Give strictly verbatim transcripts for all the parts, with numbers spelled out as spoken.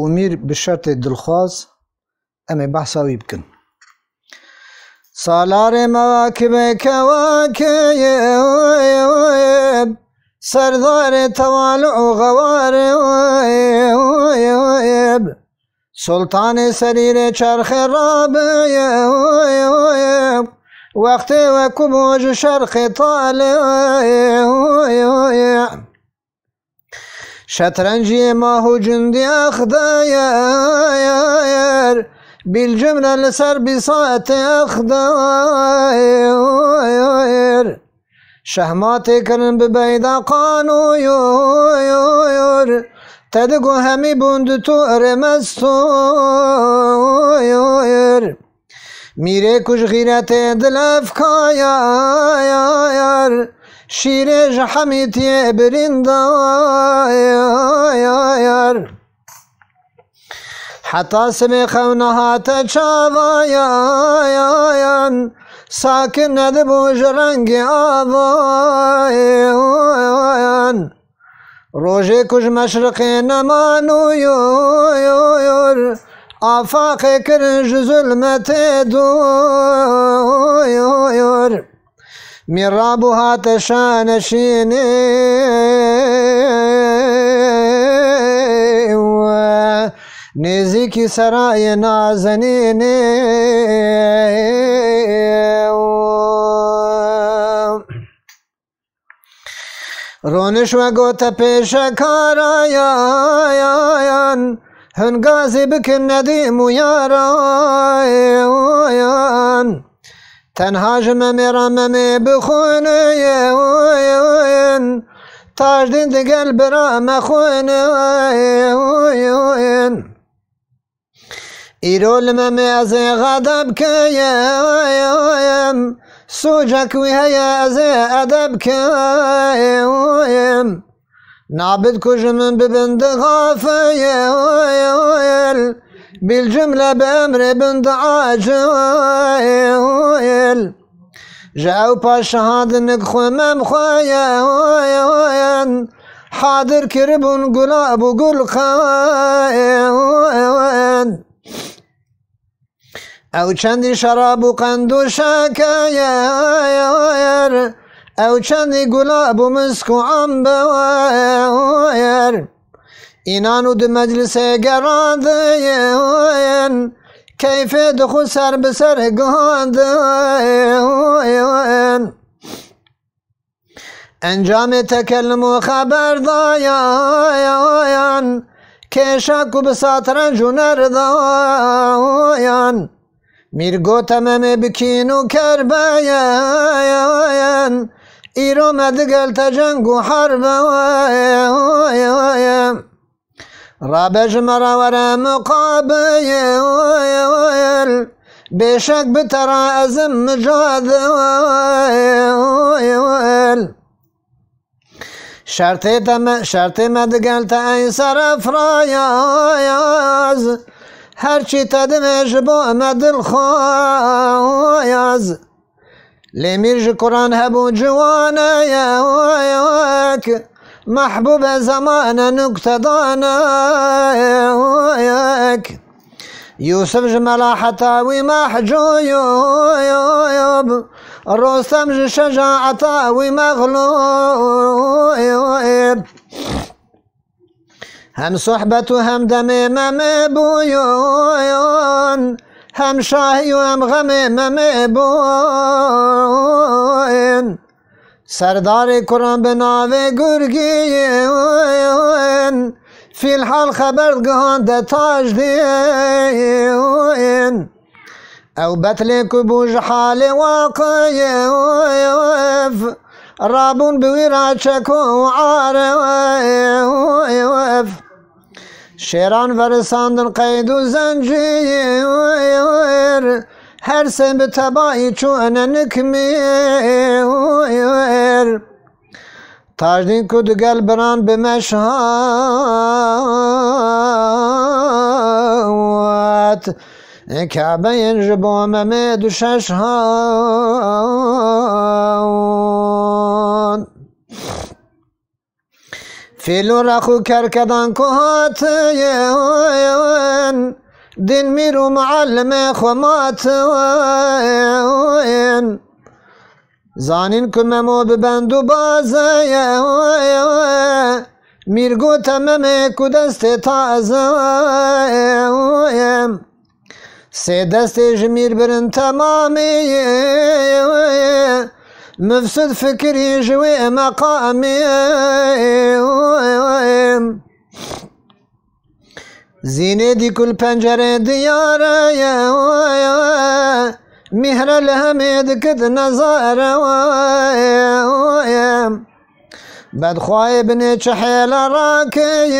û mîr bi şertê dilxwaz em ê behsa wî bikin. Salarê mewakibê kewakib, serdarê tewali û xewarib, sultanê serîrê çerxê rabib, wextê we ku bû ji şerqê talib. Şetrenciyê mah û cundî exder, bîlcimre li ser bîsatê exder. Şehmatê kirin bi beyda qanûyûr, te digo hemî bûn di torê mestûr. Mîrê ku ji xîretê dilefkayar, şîrê ji hemîtiyê birîndayar. Heta sibê xew nehate çavayar, sakin nedibû ji rengê avayan. Rojê ku ji meşriqê neman û yûr, afaqê kirin ji zulmetê dûr. Mîr rabû hate şaneşînê, nêzîkî serayê nazenînê. Roniş we gote pêşekarayan, hin gazî bikin nedîm û yarayan. Tenha ji Memê re Memê bixwînin, Tajdîn digel bira me xwînin. Îro li Memê ez ê xedeb kim, sûcek wî heye ez ê edeb kim. Nabit ku ji min bibin dixafil, bîlcimle bi emrê bin diacil. Ji ew paşiha dinik xwe mem xwe ye, hadir kiribûn gulab û gulxen. Ew çendî şerab û qend û şeker, ew çendî gulab û misk û ember. Înan û di meclisê gerandin, keyfê dixu ser bi ser gihandin. Encamê tekellim û xeberdayan, kêşa ku bi satrenc û nerdayan. Mîr gote Memê bi kîn û kerbeyen, îro me digel te ceng û herbeyen. Rabe ji me re were muqabil, bêşek bi te re ez im micadil. Şertê te me, şertê me digel te ey serefrayaz, her çî te divê ji bo me dilxwaz. Lê mîr ji kuran hebû ciwaneyek, mehbûbe zemane nuktedaneyek. Yûsif ji melaheta wî mehcûb, Rostem ji şecaeta wî mexlûb. Hem sohbet û hem demê Memê bûyûn, hem şahî û hem xemê Memê bûyûn. Serdarê kuran bi navê Gurgîn, fîlhal xeber gihande Tajdîn. Ew betlê ku bû ji halê waqif, rabûn bi wî re çeko û arif. Şêran verisandin qeyd û zencîr, her sê bi tebayî çûne nikmîr. Tajdîn ku digel biran bi meşhat, Kabeyên ji bo Memê du şeş hat. Fîl û rex û kerkedan ku hatiye, Din mîr û muallimê xwe matin. Zanîn ku Memo bi bend û bazê ye. Mîr gote Memê ku destê taze ye. Sê destê ji mîr birin temamê. Mifsud fikirî ji wê meqamê. Zînê dî ku li pencerê diyare ye, mîhre li hemê dikit nezare ye. Bedxwayê binê çi hêle rakir,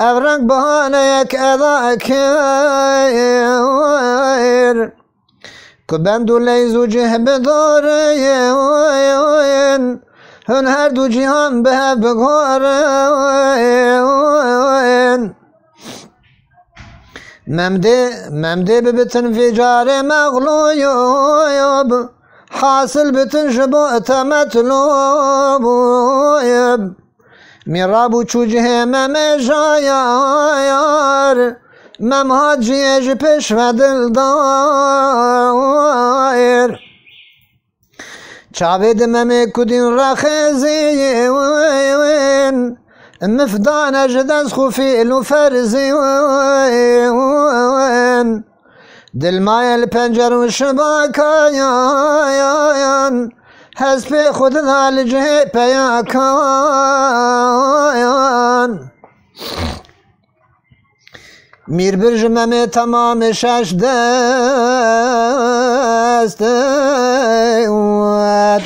ev reng bihaneyek edakir. Ku bend û leyz û cih bidorin, hûn her du cîhan bi hev bigorin. Memdê, memdê bibitin vê carê mexlûb, hasil bitin ji bo te metlûb. Mîrab û çû cihê Memê jayar, Mem hat jiyê ji pêş ve dildar. Çavê di Memê ku dîn rexêzîn, mif dane ji dest xwe fîl û ferzîn. Dilmaye li pencer û şibakayan, hespê xwe dida li cihê peyakan. Mîr bir ji Memê temamê şeş dest wet.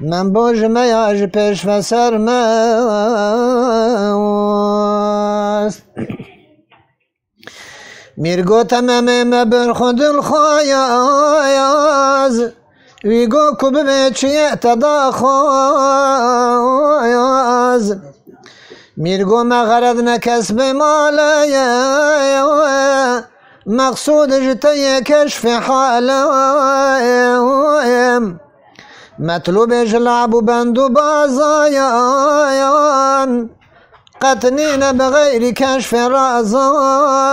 Mem bo ji me ya ji pêş ve ser me west. Mîr gote Memê me bir xwe dilxwaz, wî got ku bibe çi ye te daxwaz. Mîr got me xered ne kes bê male ye, meqsûd ji te ye keşfê hale. Metlûbê ji lab û bend û bazayan, qet nîne bi xeyrî keşfê razayan.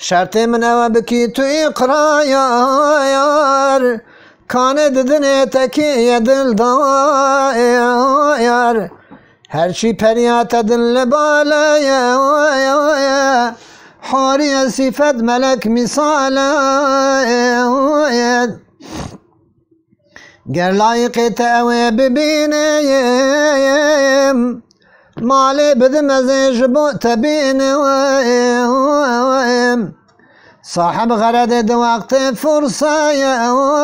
Şertê min ew e bikî tu îqrayar, kanê di dinê te kê ye dildayar. Her çî periya te din li bale ye, horiye sîfet melek mîsale. Ger layiqê te ew ê bibînim, malê bidim ez ê ji bo te bînim. Sahib xeredê di wextê fursayet,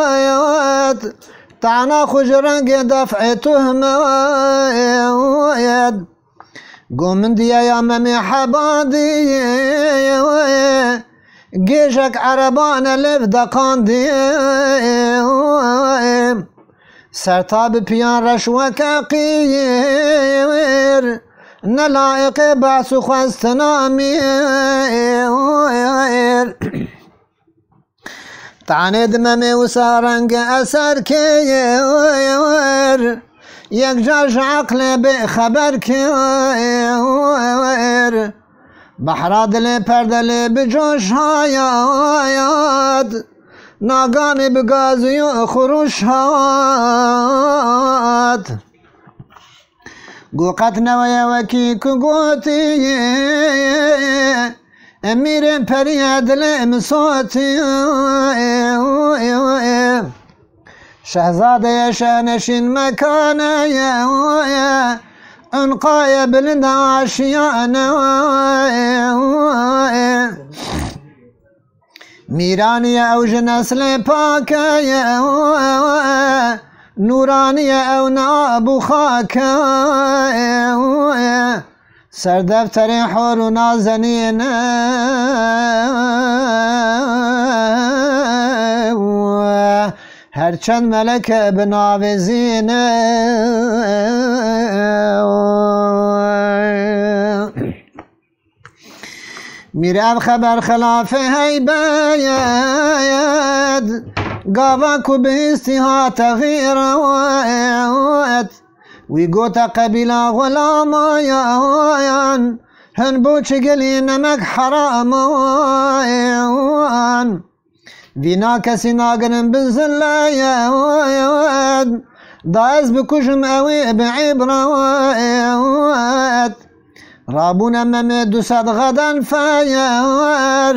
tana xwe ji rengê def'ê tuhmet. Go min diye ya Memê Hebadî, gêjek erebane lêv deqandî. Serta bi piyan reş weke qîr, ne layiqê behs û xwestina mîr. Tanê di Memê wisa renge eser kir, yekcar ji eqlê bê xeber kir. Behra dilê perdelê bi coş hayat, naganê bi gazî û xuruş hat. Got qet neweye wekî ku gotî, Emîrên perî ye dilê min sotî. Şehzadeye şehneşîn mekane ye, unqaye bilind aşiyane. Mîranî ye ew ji neslê pake ye, nûranî ye ew ne ab û xake. Ser defterê hor û nazenîn e, her çend melek e bi navê zîn e. Mîr ev xeber xilafê heybet, gava ku bihîstî hate xîret. Wî gote qebîla xwe lamayan, Hin bo çi gelî nemek heraman. Vîna kesî nagirin bi zileyên. Da ez bikujim ew ê bi îbret. Rabûne Memê du sed xeden feyer.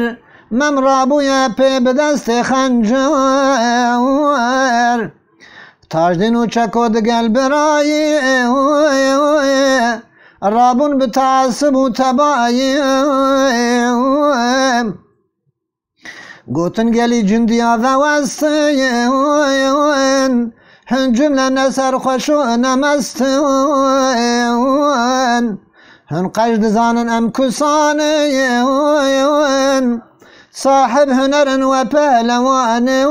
Mem rabûye pê bi destê xencer. Tajdîn û Çeko digel birayê. Rabûn bi teasib û tebayê. Gotin gelî cindiya vewestin. Hin cimle ne serxweş û ne mestin. Hin qeş dizanin em kusanin. Sahib hunerin we pehlewanin.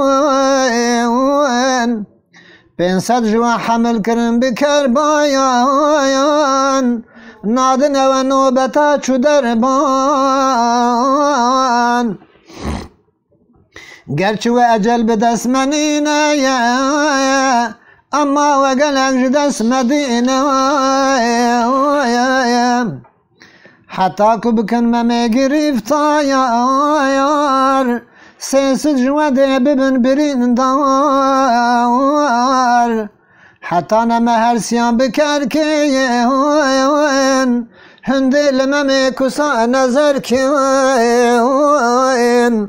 Pênc sed ji we hemil kirin bi kerbayan. Nadin ewe nobeta çû derban. Gerçi we ecel bi dest me nîne ye, emma we gelek ji dest me dîne ye. Heta ku bikin Memê girîftayar, sê sed ji we dê bibin birîndar. Heta ne me hersiyan bi kerkên, hindê li Memê kusa nezerkên.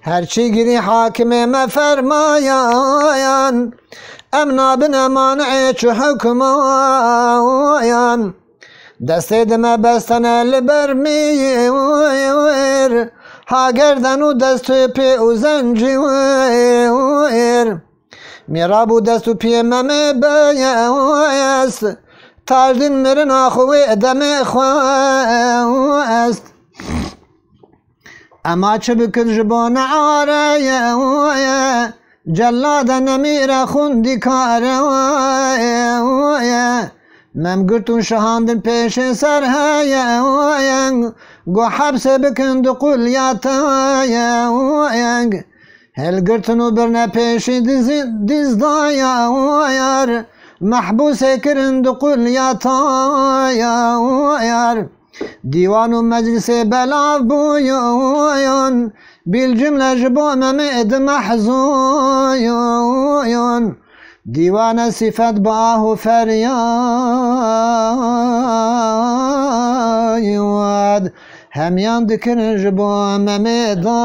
Herçî girî hakimê me fermayan, em nabine mani'ê çi hukmayan. Destê di me bestene li ber mîr, ha gerden û dest û pê û zencîr. Mîrab û dest û piyê Memê beyest, Tajdîn mirina xwe wê demê xwest. Ema çi bikir ji bo neareye, cellade nemîre xwendîkare. Mem girt û şihandin pêşê ser heye, got hepsê bikin di qulya te. Hilgirtin û birine pêşî dizî-, dîzdayar, mehbûsê kirin di qulya tayar. Dîwan û meclisê belav bûyûn, bîlcimle ji bo Memê di mehzûyûn. Dîwane sîfet bi ah û feryad, hemiyan dikirin ji bo Memê da.